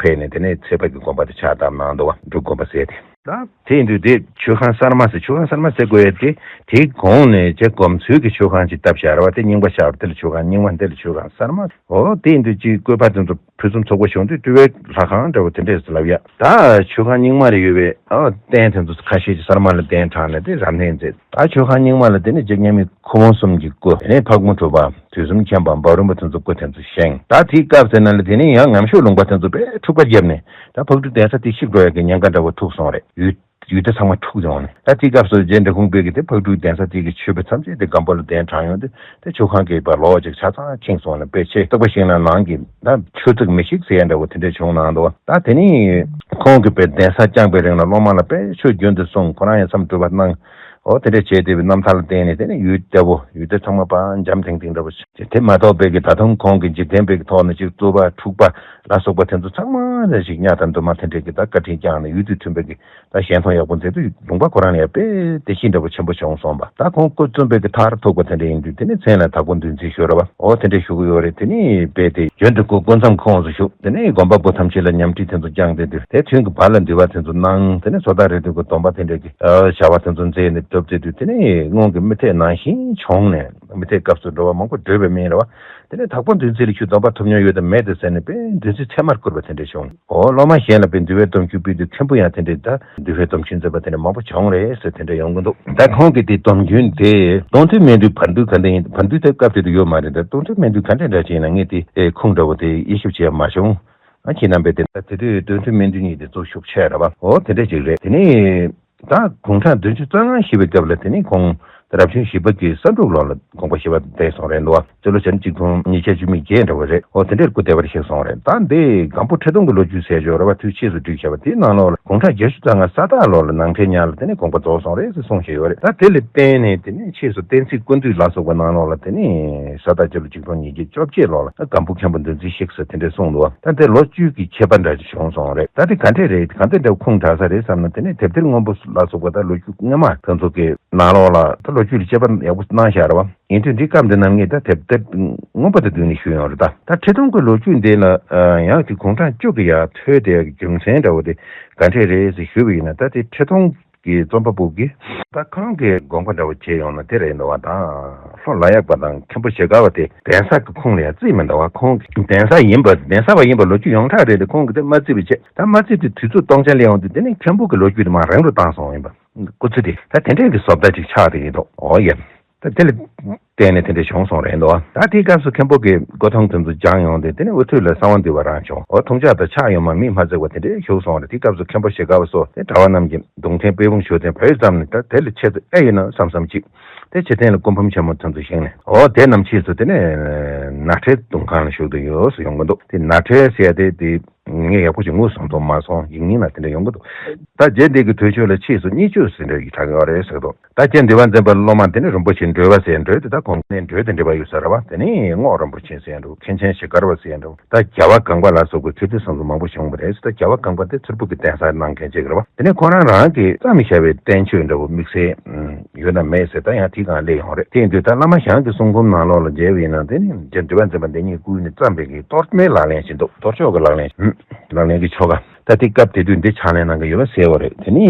ཕེབས་ནས་དེ་ནས་ཚེ་དཔག་གི་དགོན་པ་དེ་ཕྱག་བཏབ་གནང་འདུག་བ། འབྲུག་དགོན་པ་ཟེར་ཏེ། ད་དེ་ཡིན་དུས་དེ་མཆོད་ཁང་གསར་མ་ཟེར། མཆོད་ཁང་གསར་མ་ཟེར་དགོས་ཡ་དེ་དེའི་གོང་ནས་རྗེ་དགོངས་མཛོད་ཀྱི་མཆོད་ཁང་ཅིག་བཏབ་བཞག་རེད་བ། དེ་རྙིང་པ་ཆགས་པ་དེ་ལ་མཆོད་ཁང་རྙིང་མ། དེ་ལ་མཆོད་ཁང་གསར་མ། འོ་དེ་ཡིན་དུས་ཅིག་བཀོད་པ་དེ་ཚོ་ཕུན་སུམ་ཚོགས་པོ་བྱུང་དུས་སྤྲུལ་པའི་ལྷ་ཁང་འདྲ་བོ་དེ་འདྲས་སུ་ལབ་ཡ། ད་མཆོད་ཁང་རྙིང་མ་ལ་ཡོད་པའི་ཨ་རྟེན་དེ་ཚོ་ཁ་ཤས་ཀྱི་གསར་མ་ལ་གདན་དྲངས་ནས་དེ་རབ་གནས་མཛད། ད་མཆོད་ཁང་རྙིང་མ་ལ་དེ་ནས་རྗེ་མཉམ་མེད་ཁུ་བོ་གསུམ་གྱི་སྐུ། དེ་ནས་ཕག་མོ་གྲུ་པ། དུས་གསུམ་མཁྱེན་པ། འབའ་རོམ་པ་དེ་ཚོ་སྐུ་དེ་ཚོ་བཞེངས། ད་དེའི་སྐབས་ཟེར་ན་ལ་དེ་ནས་ཡང་ངམ་ཤོད་ལུང་པ་དེ་ཚོ་དཔེ་འཁྲུག་པ་བརྒྱབ་ནས་ད་ཕག་གྲུ་གདན་ས་དེ་བཤིག་འགྲོ་ཡ་གི་ཉེན་ཁ་འདྲ་བོ་ཐུག་སོང་རེད། ཡུལ་ཡུལ་སྡེ་ཚང་མ་འཁྲུག་ཡོང་ནས། ད་དེའི་སྐབས་སུ་རྗེ་འབྲི་གུང་པས་ཀྱི་དེ་ཕག་གྲུའི་གདན་ས་དེ་གི་མཆོད་པ་ཐམས་ཅད་དེ་སྒམ་པོ་ལ་གདན་དྲངས་ཡོང་དུས་དེ་མཆོད་ཁང་གི་བར་ལོགས་ཅིག་ཆ་ཚང་ཁེངས་སོང་ནས་དཔེ་ཆེ། སྟག་པ་ཤིང་ནགས་ནང་གི་ད་ཆུ་ཚིགས་མི་ཤིགས་ཟེར་ཡ་འདྲ་བོ་དེ་འདྲ་བྱུང་གནང་འདུག་བ། ད་དེ་ནས་ཁོང་གིས་དཔེ་གདན་ས་བསྐྱངས་པའི་རིང་ལ་སློབ་མ་ལ་དཔེ་ཆོས་རྒྱུན་དུ་གསུངས། ཁོ་རང་ཡང་མཚམས་སྤྲོ་བ་གནང་། འོ་དེ་འདྲ་བྱས་ཏེ་རྣམ་ཐར་ལ་བརྟེན་ནས་དེ་ནས་ཡུལ་སྡེ་བོ་ཡུལ་སྡེ་ཚང་མ་པ་འཇམ་ཐིང་ཐིང་འདྲ་བོ་བྱས། དེ་མ་གཏོགས་པའི་གི་ད་དུང་ཁོང་གི་འཇིག་རྟེན་པའི་གི་ཐོག་ནས་ཅིག་རྩོད་པ་འཁྲུག་པ་ལ་སོགས་པ་དེ་ཚོ་ཚང་མ་ལ་ཞིག་གཉའ་དང་འདུན་མ་དེ་འདྲས་ཀྱི་ད་བཀའ་དྲིན་བསྐྱངས་ནས་ཡུལ་དུས་མཐུན་པའི་གི་ད་གཞན་མཐོང་ཡག་པོ་མཛད་དུས་ལུང་པ་ཁོ་རང་ལ་ཡང་དཔེ་བདེ་སྐྱིད་འདྲ་བོ་ཆེན་པོ་བྱུང་སོང་བ། ད་ཁོང་སྐུ་བཙུན་པའི་གི་མཐར་ཐུག་པ་དེ་འདྲ་ཡིན་དུས་དེ་ནས་མཚན་ལ་དྭགས་པོ་འདུལ་འཛིན་ཞུ་ར་བ། འོ་དེ་འདྲས་ཞུ་གི་ཡོད་རེད། དེ་ནས་རྦད་དེ་རྒྱུན་དུ་སྐུ་སྐུ་མཚམས་ཁོངས་སུ་བཞུགས། དེ་ནས་དགོན་པ་པོ་ཐམས་ཅད་ལ་ཉམས་ཁྲིད་དེ་ཚོ་བསྐྱངས་ཏེ་དུས་དེ་ཐུན་གྱི་བར་ལ་འདུལ་བ་དེ་ཚོ་གནང་། དེ་ནས་སོ་ཐར་རེ་དོན་གྱི་སྡོམ་པ་དེ་འདྲས་ཀྱི་བྱ་བ་དེ་ཚོ་མཛད་ནས་སྒྲུབ་མཛད་དུས་དེ་ནས་སྔོན་གྱི་དམིགས་གཏད་ནང་བཞིན་བྱུང་ནས་དམིགས་གཏད་སྐབས་སུ་འགྲོ་བ་མང་པོ་བགྲོད་པའི་མིང་ར་བ། དེ་ནས་དྭགས་པོ་འདུལ་འཛིན་ལ་ཁྱོད་སྡོམ་པ་ཐོབ་མྱོང་ཡོད་དམ་མེད་དམ་ཟེར་ནས་དཔེ་འདུལ་འཛིན་ཚད་མར་བསྐུར་བ་དེ་འདྲ་བྱུང་། འོ་སློབ་མ་གཞན་ལ་དཔེ་འདུལ་བའི་སྡོམ་རྒྱུན་ཕུལ་དུས་མཁན་པོ་ཡང་དེ་འདྲས་ད་འདུལ་བའི་སྡོམ་རྒྱུན་མཛད་པ་དེ་འདྲ་མང་པོ་བྱུང་རེད་ཟེར་དེ་འདྲ་ཡོང་གི་འདུག་ད་ཁོང་གི་དེ་སྡོམ་རྒྱུན་དེ་གཏོང་ཐུབ་མེད་དུས་བར་འདུལ་ག་འདྲ་ཡིན། བར་འདུལ་དེ་སྐབས་དེ་དུ་ཡོད་མ་རེད། ད་གཏོང་ཐུབ་མེད་དུས་ག་འདྲ་འདྲ་བྱས་ན་ངས་དེ་ཨེ་ཁུངས་འདྲ་བོ་དེ་དབྱེ་ཞིབ་བྱས་མ་བྱུང་། ཨ་ཁྱེད་རྣམ་པས་དེ་ད་དེ་དུས་གཏོང་ཐུབ་མེད་དུས་གཉིས་དེ་གཙོ་ཤུགས་ཆེ་ར་བ། འོ་དེ་འདྲ་ཅིག་རེད། དེ་ནས། ད་དགུང་གྲངས་བདུན་ཅུ་རྩ་ལྔ་བཞེས་པའི་སྐབས་ལ་དེ་ནས་ཁོང་རབ་བྱུང་བཞི་པ་གི་ས་འབྲུག་ལོ་ལ་དགོངས་པ་བཞེས་པ་བསྡད་སོང་རེད་འདུག་བ། སྤྱི་ལོ་ཆ་ནི་གཅིག་སྟོང་ཉིས་བརྒྱ་བཅུ་མེད་བརྒྱད་འདྲ་བོ་རེད། འོ་དེ་འདྲར་སྐུ་བདེ་བར་གཤེགས་སོང་རེད། ད་འདི་སྒམ་པོ་ཁྲི་སྟོང་གི་ལོ་རྒྱུས་ཟེར་ཞོར་རེད་བ། དུས་ཕྱིས་སུ་བསྒྲིགས་བཞག་པ་དེའི་ནང་ལོགས་ལ་དགུང་གྲངས་བརྒྱད་ཅུ་རྩ་ལྔ་ས་སྟག་ལོ་ལ་ནང་ཁྲལ་ཉར་ལ་དེ་ནས་དགོངས་པ་རྫོགས་སོང་རེད་ཟེར་གསུངས་བཞག་ཡོད་རེད། ད་དེ་ལ་བརྟེན་ནས་དེ་ནས་ཕྱིས་སུ་བསྟན་སྲིད་ཀུན་བཏུས་ལ་སོགས་པ་ནང་ལོགས་ལ་དེ་ནས་ས་སྟག་སྤྱི་ལོ་གཅིག་སྟོང་ཉིས་བརྒྱ་བཅོ་བརྒྱད་ལོ་ལ་སྒམ་པོ་མཁན་པོ་འདུལ་འཛིན་གཤེགས་ཟེར་དེ་འདྲས་གསུངས་འདུག་བ། ད་དེ་ལོ་རྒྱུས་ཀྱི་ཁྱད་པར་འདྲ་ཞིག་བྱུང་སོང་རེད། ད་དེ་ག་འདྲས་རེད། ག་འདྲས་འདྲ་ཁུངས་དྲག་ས་རེད་བསམ་ན། དེ་ནས་དེབ་ཐེར་སྔོན་པོ་ལ་སོགས་པ་ད་ལོ་རྒྱུས་སྔ་མ་དེ་ཚོ་གི་ནང་ལོགས་ལ་ད་ལོ་རྒྱུས་ལ་དཔྱད་པ་ཡག་པོ་གནང་བཞག་རེད་བ། ཡིན་དུས་འདི་སྐབས་འདི་ནམ་ངས་ད་དེབ་ཐེར་སྔོན་པོ་དེ་བསྡུས་ནས་ཞུས་ཡོང་རེད། ད་ད་ཁྲི་སྟོང་གི་ལོ་རྒྱུས་འདི་ལ་ཡང་དེ་དགུང་གྲངས་བཅུ་གི་ཡར་མཐོ་དེ་ཡག་གི་རྒྱུ་མཚན་འདྲ་བོ་དེ་ག་འདྲས་རེད་ཟེར་ཞུས་པ་ཡིན་ན། ད་དེ་ཁྲི་སྟོང་གི་རྩོམ་པ་པོ་གིས་ད་ཁོང་གི་དགོངས་པ་འདྲ་བོ་བྱས་ཡོང་ན་དེ་རེད་འདུག་བ། ད་ལྷོ་ལ་ཡག་པ་དང་མཁན་པོ་ཞྭ་སྒབ་པ་དེ་གདན་ས་གི་ཁུངས་ལ་ཡང་བརྩིས་མི་འདུག་བ། ཁོང་གི་གདན་ས་ཡིན་པ་གདན་ས་བ་ཡིན་པ་ལོ་རྒྱུས་ཡོངས་གྲགས་རེད་དེ། ཁོང་གིས་དེ་མ་བརྩིས་པ་བྱས། ད་མ་བརྩིས་དུས་དུས་ཚོད་སྟོང་ཆ་སླེབས་ཡོང་དུས་དེ་ནས་མཁན་པོ་གི་ལོ་རྒྱུས་དེ་མར་རིང་རུ་བཏང་སོང་ཡིན་པ། སྐུ་ཚེ་དེ་ད་དེ་འདྲས་ཀྱི་བཟོ་ལྟ་ཅིག་ཆགས་བསྡད་ཀྱི་འདུག་འོ་ཡ། ད་དེ་ལ་བརྟེན་ནས་དེ་འདྲ་བྱུང་སོང་རེད་འདུག་ད་དེའི་སྐབས་སུ་མཁན་པོ་གིས་སྐུ་ཐང་དེ་ཚོ་སྦྱངས་ཡོང་སྟེ་དེ་ནས་དབུ་ཐོད་ལ་གསང་བ་འདུས་པ་རང་བྱུང་། འོ་ཐུགས་ཅག་དང་ཕྱག་གཡོན་མར་མིག་མ་བརྩེགས་པ་དེ་འདྲས་བཞུགས་སོང་རེད། དེའི་སྐབས་སུ་མཁན་པོ་ཞྭ་སྒབ་པ་སོགས་དེ་གྲྭ་པ་རྣམས་ཀྱིས་གདུང་ཐེན་དཔལ་སྤུངས་ཞོ་སྟོན་བོད་ཙམ་ནས་ད་དེ་ལས་ཆེ་ཙམ་ཨེ་ཡིན་ན་བསམ་བསམ་ཅིག་དེ་ཕྱི་རྟེན་ལ་སྐུ་འབུམ་ཆེན་མོ་དེ་ཚོ་བཞེངས་ནས། འོ་དེ་རྣམས་ཕྱིས་སུ་དེ་ནས་ནགས་ཁྲལ་གདུང་ཁང་ལ་བཞུགས་བསྡད་ཡོད་ཟེར་ཡོང་གི་འདུག་དེ་ནགས་ཁྲལ་ཟེར་ཡ་དེ་དེ། ངས་ཡག་པོ་ཞིག་ངོས་བཟུང་ཐུབ་མ་སོང་། ཡིག་རྙིང་ལ་དེ་འདྲ་ཡོང་གི་འདུག་ད་རྗེ་འདི་གི་དུས་མཆོད་ལ་ཕྱིས་སུ་གཉིས་བཅུ་ཟེར་འདྲ་ཡིག་གྲགས་ཡོད་རེད་ཟེར་འདུག་ད་རྗེ་འདི་བ་འཛིན་པ་སློབ་མ་དེ་ནི་རིན་པོ་ཆེ་འགྲོལ་བ་ཟེར་འགྲོལ་དེ་ད་གོང་ནས་འགྲོལ་དེ་འདྲ་བ་ཡོད་ས་རེད་བ། དེ་ནི་རྔོག་རིན་པོ་ཆེ་ཟེར་འགྲོ། མཁན་ཆེན་ཞྭ་སྒབ་པ་ཟེར་འགྲོ། ད་རྒྱལ་བ་གང་པ་ལ་སོགས་པའི་མཁས་བཙུན་སོ་སོ་མང་པོ་བྱུང་བ་རེད། ད་རྒྱལ་བ་གང་པ་དེ་མཚུར་ཕུ་གི་གདན་ས་གནང་མཁན་ཅིག་རེད་བ། དེ་ནས་ཁོ་རང་རང་གིས་བརྩམས་བཞག་པའི་བསྟན་བཅོས་འདྲ་བོ་དམིགས་བསལ་ཡོད་ན་མེད་ཟེར་ད་ཡང་དེའི་སྒང་སླེབས་ཡོང་རེད། དེ་ཡིན་དུས་ད་བླ་མ་ཞང་གི་གསུང་འབུམ་ནང་ལོགས་ལ་མཇལ་བ་ཡིན་ན་དེ་ནི་རྗེ་འདི་བ་འཛིན་པ་འདི་ཉིད་སྐུ་ནས་བརྩམས་པའི་གི་གཏོར་མའི་ལག་ལེན་ཞིག་འདུག་གཏོར་ཆོག་གི་ལག་ལེན། ལག་ལེན་གྱི་ཆོ་ག་ད་དེ་སྐབས་དེ་དུས་འདི་ཕྱག་ལེན་གནང་གི་ཡོད་པ་གསལ་བོ་རེད། དེ་ནི་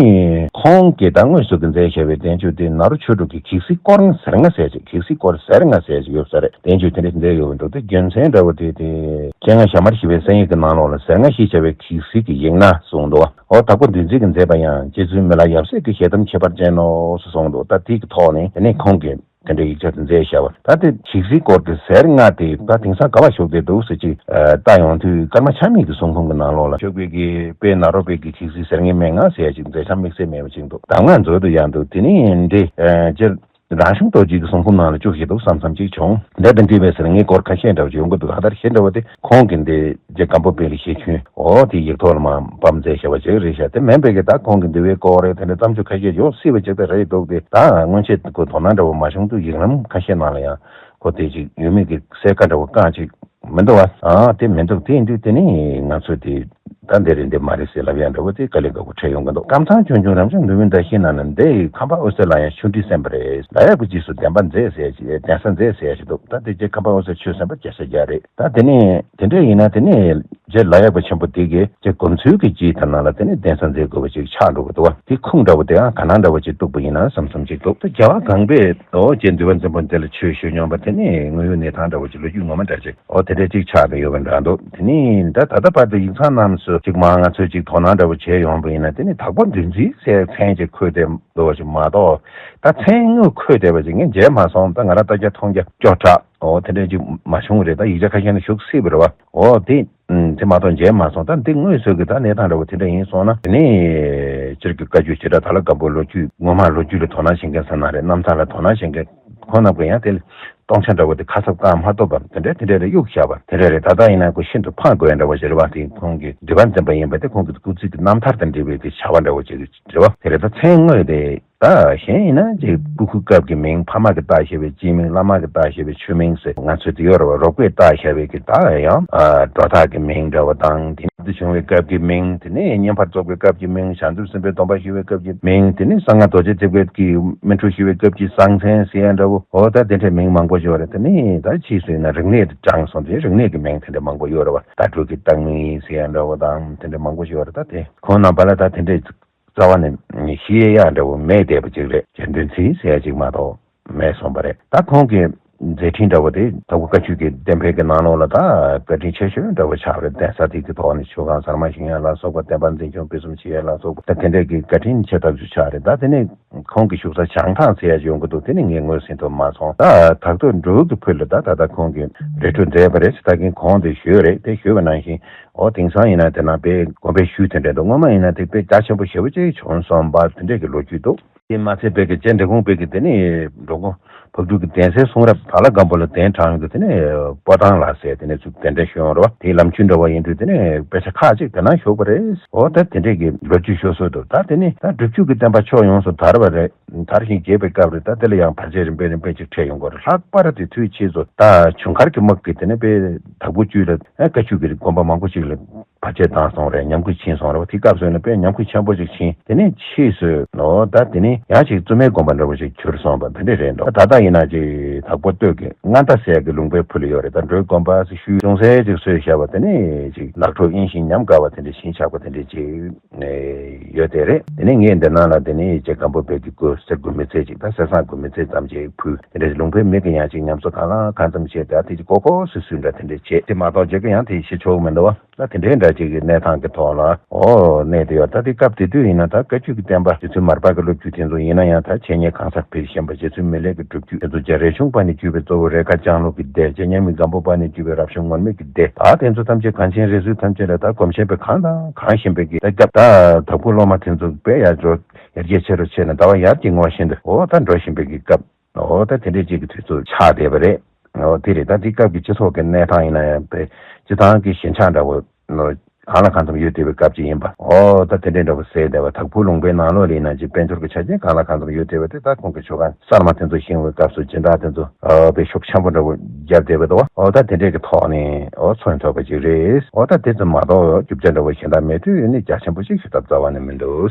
ཁོང་གིས་ད་དངོས་སུ་གི་མཛད་བཞག་པའི་བསྟན་བཅོས་དེ་ནཱ་རོ་ཆོས་དྲུག་གི་གེགས་སེལ་སྐོར་ཟེར་ལྔ་ཟེར་ཅིག་གེགས་སེལ་སྐོར་ཟེར་ལྔ་ཟེར་ཅིག་ཡོད་ས་རེད། བསྟན་བཅོས་དེ་འདྲ་མཛད་ཡོད་པ་འདུག་དེ་རྒྱུ་མཚན་འདྲ་བོ་དེ་དེ་སྤྱན་སྔ་ཞྭ་དམར་ཞི་བའི་གསན་ཡིག་གི་ནང་ལོགས་ལ་ཟེར་ལྔ་ཞེས་བྱ་བའི་གེགས་སེལ་གྱི་ཡིག་སྣ་གསུངས་འདུག་འོ་དྭགས་པོ་འདུལ་འཛིན་གྱིས་མཛད་པ་ཡང་། རྗེ་བཙུན་མི་ལ་ཡབ་སྲས་ཀྱི་ཞལ་གདམས་ཁྱད་པར་ཅན་ནོ་ཞེས་གསུངས་འདུག་ད་དེ་གི་ཐོག་ནས་དེ་ནས་ཁོང་གིས། དེ་འདྲའི་ཡིག་ཆ་དེ་མཛད་བཞག་པ། ད་དེ་གེགས་སེལ་སྐོར་གྱི་ཟེར་ལྔ་དེ་ད་དེང་སང་ག་པར་བཞུགས་བསྡད་འདུག་ཟེར་ཅིག་ཨ་ལྟ་ཡོང་དུས་ཀརྨ་ཆགས་མེད་ཀྱི་གསུང་འབུམ་གྱི་ནང་ལོགས་ལ་ཆོས་དཔལ་གྱི་དཔལ་ནཱ་རོ་པའི་གི་གེགས་སེལ་ཟེར་ལྔའི་མན་ངག་ཟེར་ཡ་ཅིག་མཛད་བྱང་དམིགས་བསལ་མེད་པ་ཅིག་འདུག་གདམས་ངག་མཛོད་དུ་ཡང་འདུག་དེ་ནི་འདི་ཨ་སྤྱིར་ རང་བྱུང་རྡོ་རྗེ་གི་གསུང་འབུམ་ནང་ལ་བཅུག་བཞག་འདུག་བསམ་བསམ་ཅིག་བྱུང་། འདས་དང་འདས་པའི་ཟེར་ངས་སྐོར་ཁ་ཤས་འདྲ་བོ་ཅིག་ཡོང་གི་འདུག་ཨ་ད་ཞེ་འདྲ་བོ་དེ་ཁོང་གིས་འདི་རྗེ་སྒམ་པོ་པའི་ལ་ཞེ་ཆུན་འོ་དེ་ཡིག་ཐོག་ལ་མར་སྤམ་མཛད་བཞག་པ་ཅིག་རེད་ཤག་དེ་མིན་པའི་གི་ད་ཁོང་གི་འདི་བའི་སྐོར་རེད། དེ་འདྲ་བརྩམས་ཆོས་ཁ་ཤས་ཡོང་སྲིད་པ་ཅིག་ད་རེད་འདུག་དེ་ད་སྔོན་ཆད་ཁོ་དོ་སྣང་འདྲ་བོ་མ་བྱུང་འདུག་ཡིག་ལམ་ཁ་ཤས་ནང་ལ་ཡང་ཁོ་དེ་ཅིག་ཡོད་མེད་ཀྱི་གསལ་ཁ་འདྲ་བོ་རྐང་ཅིག་མི་འདུག་བ། ཨ་དེ་མི་འདུག་དེ་ཡིན་དུས་དེ་ནི་ང་ཚོ་དེ་ད་འདི་རེད་འདི་མ་རེད་ཟེར་ལབ་ཡ་འདྲ་བོ་དེ་དཀའ་ལས་ཁག་པོ་འཕྲད་ཡོང་གི་འདུག་ཀམ་ཚང་ཆུང་ཆུང་རབ་བྱུང་འདུལ་བའི་ཟླ་ཤེལ་ནང་ན་འདི་ཁམས་པ་འོད་ཟེར་ལ་ཡང་ཆུང་འདྲིས་གསན་པ་རེད། ལ་ཡག་པོ་རྗེས་སུ་བདེན་པ་མཛད་ཟེར་ཞིག་གདན་ས་མཛད་ཟེར་ཞིག་འདུག་ད་དེ་རྗེ་ཁམས་པ་འོད་ཟེར་ཆོས་གསན་པ་བརྒྱ་ཆ་བརྒྱ་རེད། ད་དེ་ནས་དེ་འདྲ་ཡིན་ན་དེ་ནས་རྗེ་ལ་ཡག་པོ་ཆེན་པོ་དེ་གིས་རྗེ་སྒོམ་ཚུལ་གྱི་རྗེས་ད་ནང་ལ་དེ་ནས་གདན་ས་མཛད་དགོས་པ་ཅིག་ཆགས་འགྲོ་གི་འདུག་བ། དེ་ཁུངས་འདྲ་བོ་དེའང་ག་ནང་འདྲ་བོ་ཅིག་གཏུགས་པ་ཡིན་ན་བསམ་བསམ་ཅིག་འདུག་ད་རྒྱལ་བ་གང་པས་ཨོ་རྗེ་འདུལ་བ་འཛིན་པ་འདི་ལ་ཆོས་ཞུས་མྱོང་པ་དེ་ནས་དངོས་ཡོད་གནས་སྟངས་འདྲ་བོ་ཅིག་ལོ་རྒྱུས་ངོ་མ་འདྲ་ཅིག་ཨོ་དེ་འདྲ་ཅིག་ཆགས་བསྡད་ཡོད་པ་འདྲ་འདུག་དེ་ནས་ད་ད་ལྟ་བར་དུ་ཡིག་ཚང་རྣམས་སུ་ཅིག་མར་ང་ཚོས་ཅིག་དོ་སྣང་འདྲ་བོ་བྱས་ཡོང་པ་ཡིན་ན་དེ་ནས་དྭགས་པོ་འདུལ་འཛིན་ཟེར་མཚན་ཅིག་འཁོད་བསྡད་འདུག་བ་ཅིག་མ་གཏོགས། ད་མཚན་དངོས་འཁོད་བསྡད་པ་ཅིག་ངས་མཇལ་མ་སོང་། ད་ང་རང་ལྟ་རྒྱ་མཐོང་རྒྱ་སྐྱོ་དྲགས། ཨོ་དེ་འདྲ་ཅིག་མ་བྱུང་བ་རེད། ད་ཡིག་ཆ་ཁ་ཤས་ནས་ཞུགས་སྲིད་པ་རེད་བ། ཨོ་དེ་ཨུམ་དེ་མ་གཏོགས་མཇལ་མ་སོང་། ད་འདི་དངོས་སུ་གི་ད་གནས་སྟངས་འདྲ་བོ་དེ་འདྲ་ཡིན་སོང་ན་དེ་ནས་སྤྱིར་གྱི་བཀའ་བརྒྱུད་བྱེ་བྲག་དག་ལ་སྒམ་པོ་ལོ་རྒྱུས་ངོ་མ་ལོ་རྒྱུས་ལ་དོ་སྣང་བྱེད་མཁན་ཟེར་ན་རེད། རྣམ་ཐར་ལ་དོ་སྣང་བྱེད་མཁན་ཁོང་རྣམས་ཀྱིས་ཡང་དེ་ལ་སྟོང་ཆ་འདྲ་བོ་དེ་ཁ་གསབ་བཀག་མ་ཐུབ་པ་དེ་འདྲ་དེ་འདྲ་རེ་གཡུག་བཞག་པ་དེ་འདྲ་རེད། ད་ལྟ་ཡིན་ན་ཁོ་ཤིན་ཏུ་ཕངས་དགོས་ཡ་འདྲ་བོ་ཞིག་རེད་བ། དེ་ཁོང་གི་འདུལ་བ་འཛིན་པ་ཡིན་པ་དེ་ཁོང་གི་སྐུ་ཚེ་གི་རྣམ་ཐར་དང་འབྲེལ་བའི་དེ་བྱ་བ་འདྲ་བོ་ཅིག་རེད་བ། དེ་རེད། ད་མཚན་དངོས་དེ། ད་གཞན་ཡིན་ན་ཅིག་སྤུ་གུ་སྐབས་ཀྱི་མིང་། ཕ་མ་གིས་བཏགས་བཞག་པའི་སྤྱི་མིང་། བླ་མ་གིས་བཏགས་བཞག་པའི་ཆོས་མིང་ཟེར་ང་ཚོས་དེ་ཡོད་རེད་བ། རོགས་པས་བཏགས་བཞག་པའི་གི་ད་ཡང་ཨ་སྒྲོ་བཏགས་ཀྱི་མིང་འདྲ་བ་དང་། དེ་ནས་བྱུང་བའི་སྐབས་ཀྱི་མིང་། དེ་ནས་བསྙེན་ཕར་རྫོགས་པའི་སྐབས་ཀྱི་མིང་། བྱང་ཆུབ་སེམས་དཔའི་སྡོམ་པ་ཞུ་བའི་སྐབས་ཀྱི་མིང་། དེ་ནས་གསང་སྔགས་རྡོ་རྗེ་ཐེག་པའི་གི་སྨིན་གྲོལ་ཞུ་བའི་སྐབས་ཀྱི་གསང་མཚན་ཟེར་ཡ་འདྲ་བོ། འོ་ད་དེ་འདྲའི་མིང་མང་པོ་ཞིག་ཡོད་རེད། དེ་ནས་ད་ཕྱིས་སུ་ཡིན་ན་རིག་གནས་དེ་དྲངས་སོང་དུས་རིག་གནས་ཀྱི་མིང་དེ་འདྲ་མང་པོ་ཡོད་རེད་བ། ད་སྤྲུལ་སྐུའི་བརྟག་གཉིས་ཟེར་ཡ་འདྲ་བོ་དང་དེ་འདྲ་མང་པོ་ཞིག་ཡོད་རེད། ད་དེ་ཁོང་རྣམ་པ་ལ་ད་དེ་འདྲའི་རྩ་བ་ནས་ཤེས་ཡ་འདྲ་བོ་མེད་བསྡད་པ་ཅིག་རེད། རྗེ་བདུད་འཛིན་ཟེར་ཡ་ཅིག་མ་གཏོགས་མེད་སོང་པ་རེད། ད་ཁོང་གི་མཛད་འཕྲིན་འདྲ་བོ་དེ་དྭགས་པོ་བཀའ་བརྒྱུད་ཀྱི་བསྟན་པའི་གི་ནང་ལོགས་ལ་ད་བཀའ་དྲིན་ཆེ་ཤོས་འདྲ་བོ་ཆགས་རེད། གདན་ས་དེ་གི་ཐོག་ནས་ཆོས་ཁང་གསར་མ་བཞེངས་ཡ་ལ་སོགས་པ། བསྟན་པ་འཛིན་སྐྱོང་སྤེལ་གསུམ་བྱེད་ཡ་ལ་སོགས་པ། ད་དེ་འདྲའི་གི་བཀའ་དྲིན་ཆེ་ཐག་ཆོད་ཆགས་རེད། ད་དེ་ནས་ཁོང་གི་བཞུགས་ས་བྱང་ཐང་ཟེར་ཡ་ཅིག་ཡོང་གི་འདུག་དེ་ནི་ངས་ངོས་ཟིན་ཐུབ་མ་སོང་། ད་དྭགས་ཐོག་འབྲུག་གི་ཕུ་ལ་ད་ད་ལྟ་ཁོང་གི་རི་ཁྲོད་མཛད་པ་རེད། ད་གིན་གོང་དུ་ཞུས་རེད། དེ་ཞུས་པ་ནང་བཞིན། འོ་དེང་སང་ཡིན་ན་དེ་ན་དཔེ་དགོན་པའི་ཤུལ་དེ་འདྲ་འདུག་སྔོན་མ་ཡིན་ན་དེ་དཔེ་རྒྱ་ཆེན་པོ་ཞེ་པོ་ཅིག་བྱུང་སོང་བ་དེ་འདྲ་གི་ལོ་རྒྱུས་འདུག་དེ་མ་ཚད་དཔེ་གི་རྗེ་འབྲི་གུང་དཔེ་གི་དེ་ནི་འགྲོ་མགོན་ཕག་གྲུ་གི་གདན་སའི་གསུང་རབ་དག་ལ་སྒམ་པོ་ལ་གདན་དྲངས་ཡོང་གི་དེ་ནི་སྤོ་ཐང་ལ་ཟེར་དེ་ནི་ཚུགས་དེ་འདྲ་ཞུ་ཡོང་རེད་བ། དེའི་ལམ་རྒྱུད་འདྲ་བ་ཡིན་དུས་དེ་ནི་དཔེ་ཆ་ཁག་ཅིག་དེ་ན་བཞུགས་པ་རེད། འོ་ད་དེ་འདྲས་ཀྱི་ལོ་རྒྱུས་ཤོད་སྲོལ་འདུག་ད་དེ་ནི་ད་སྒྲུབ་བརྒྱུད་ཀྱི་བསྟན་པ་ཕྱོགས་ཡོངས་སུ་དར་བ་རེད། དར་ཞིང་རྒྱས་པའི་སྐབས་རེད། ད་དེ་ལ་ཡང་བར་ཆད་རིམ་པས་རིམ་པས་ཅིག་འཕྲད་ཡོང་གི་རེད། ལྷག་པར་དུ་དུས་ཕྱིས་སུ་ད་ཆུང་མཁར་གྱི་དམག་གིས་དེ་ནི་དཔེ་དྭགས་པོ་སྤྱི་ལ་ཨ་བཀའ་བརྒྱུད་ཀྱི་དགོན་པ་མང་པོ་ཅིག་ལ་བར་ཆད་བཏང་སོང་རེད། ཉམས་རྒུད་ཕྱིན་སོང་རེད་བ། དེ་སྐབས་སུ་ཡིན་ན་དཔེ་ཉམས་རྒུད་ཆེན་པོ་ཅིག་ཕྱིན། དེ་ནས་ཕྱིས་སུ་ཨོ་ད་དེ་ནས་ཡང་ཅིག་བཙུན་མའི་དགོན་པ་འདྲ་བོ་ཅིག་གྱུར་སོང་བ་འདི་འདྲ་རེད་འདུག་ད་ལྟ་ཡིན་ན་ཅིག་དྭགས་པོ་སྟོད་ཀྱི་མངའ་མདའ་ཟེར་ཡ་གི་ལུང་པའི་ཕུ་ལ་ཡོད་རེད། ད་འབྲུག་དགོན་པ་ཟེར་ཤུལ་ཅུང་ཟད་ཅིག་བཟོས་བཞག་པ་དེ་ནས་ཅིག་ལག་འཕྲོ་དབྱིངས་ཤིང་ཉམས་དགའ་བ་དེ་འདྲ་ཞིང་ཆགས་པ་དེ་འདྲ་ཅིག་ཡོད་དེ་རེད། དེ་ནས་ངས་འདི་ནང་ལ་དེ་ནས་རྗེ་སྒམ་པོ་པའི་གི་སྐུ་གསེར་དགུ་མི་ཚེ་ཅིག་ད་གསེར་སྲང་དགུ་མི་ཚེ་ཙམ་ཅིག་ཕུལ། དེ་འདྲ་ལུང་པའི་མི་གི་ཡང་ཅིག་ཉམས་གསོ་གང་ལ་གང་ཙམ་བྱས། ད་དེ་ཅིག་ཀོ་ཀོ་སུ་སུ་འདྲ་དེ་འདྲ་བྱས། དེ་མ་གཏོགས་རྗེ་གི་ཡང་དེ་ཤི་ཆོག་མི་འདུག་བ། ད་དེ་འདྲའི་འདྲ་ཅིག་གི་གནས་སྟངས་ཀྱི་ཐོག་ལ་ཨོ་གནས་དེ་ཡོད། ད་དེ་སྐབས་དེ་དུས་ཡིན་ན་ད་བཀའ་བརྒྱུད་ཀྱི་བསྟན་པ་རྗེ་བཙུན་མར་པ་གི་སློབ་བརྒྱུད་དེ་ཚོ་ཡིན་ན་ཡང་ད་འཆད་ཉན་གང་སར་ཕེབས་བཞིན་པ། རྗེ་བཙུན་མི་ལའི་གི་སྒྲུབ་བརྒྱུད་དེ་ཚོ་རྗེ་རས་ཆུང་པ་ནས་བརྒྱུད་པའི་གཙོ་བོ་རས་དཀར་ལྕང་ལོ་གི་སྡེ། རྗེ་མཉམ་མེད་སྒམ་པོ་པ་ནས་བརྒྱུད་པའི་རབ་བྱུང་ངུར་སྨྲིག་གི་སྡེ། ད་དེ་ཚོ་ཐམས་ཅད་གངས་ཅན་རི་སུལ་ཐམས་ཅད་ལ་ད་གོམས་ཆེན་པའི་གངས་དང་གངས་བཞིན་པའི་གི་ད་སྐབས་ད་དྭགས་པོ་སློབ་མ་དེ་ཚོ་དཔེ་ཡར་འགྲོ་ཡར་རྒྱས་ཆེ་རུ་ཆེ་ནས་ཟླ་བ་ཡར་གྱི་ངོ་བཞིན་དུ་ཨོ་ད་འགྲོ་བཞིན་པའི་གི་སྐབས། འོ་ད་དེ་འདྲའི་ཅིག་གི་དུས་ཚོད་ཆགས་བསྡད་པ་རེད། འོ་དེ་རེད། ད་དེ་སྐབས་ཀྱི་སྤྱི་ཚོགས་ཀྱི་གནས་སྟངས་ཡིན་ན་ཡང་དཔེ་སྤྱི་བཏང་གི་ཞེན་ཆགས་འདྲ་བོ་གང་ལ་གང་འཚམ་ཡོད་བསྡད་པའི་སྐབས་ཅིག་ཡིན་པ། འོ་ད་དེ་འདྲའི་འདྲ་བོ་ཟེར་བསྡད་པ། དྭགས་པོ་ལུང་པའི་ནང་ལོགས་ལ་ཡིན་ན་ཅིག་དཔལ་འབྱོར་གྱི་ཆ་རྐྱེན་གང་ལ་གང་འཚམ་ཡོད་བསྡད་པ་དེ་ད་ཁོང་གི་ཆོས་ཁང་གསར་མ་དེ་ཚོ་བཞེངས་པའི་སྐབས་སུ་སྦྱིན་བདག་དེ་ཚོ་དཔེ་ཤུགས་ཆེན་པོ་འདྲ་བོ་བརྒྱབ་བསྡད་པ་འདུག་འོ་ད་དེ་འདྲའི་གི་ཐོག་ནས་འོ་མཚོན་ཐུབ་པ་ཅིག་རེད། འོ་ད་དེ་ཙམ་མ་གཏོགས་རྒྱུ་ཆ་འདྲ་བོ་གཞན་དག་མེད་དུས་ནི་རྒྱ་ཆེན་པོ་ཅིག་ཞུ་ཐབས་རྩ་བ་ནས་མི་འདུག